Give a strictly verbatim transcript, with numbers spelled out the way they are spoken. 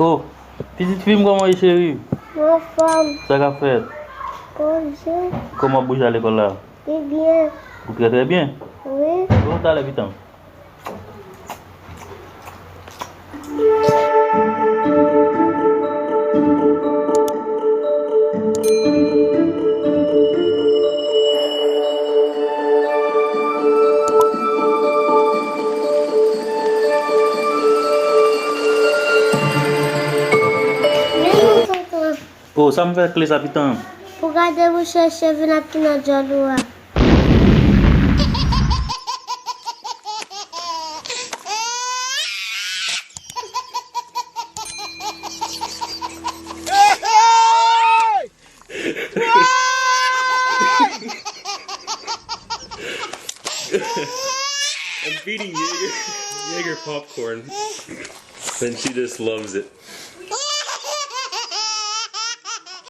Oh, pitit fi m, kòman w ye, cheri? Anfòm. Sa k ap fèt? Bonjou. Kòman w ap bouje al lekòl la? Li byen. Ou trè, trè byen? Wi. Bon, talè, pitan m. Oh, sa m fè ak kle sa, pitan? Pou gade mouche cheve n ap tounen djòl ou a. I'm feeding Jaeger, Jaeger popcorn, and she just loves it.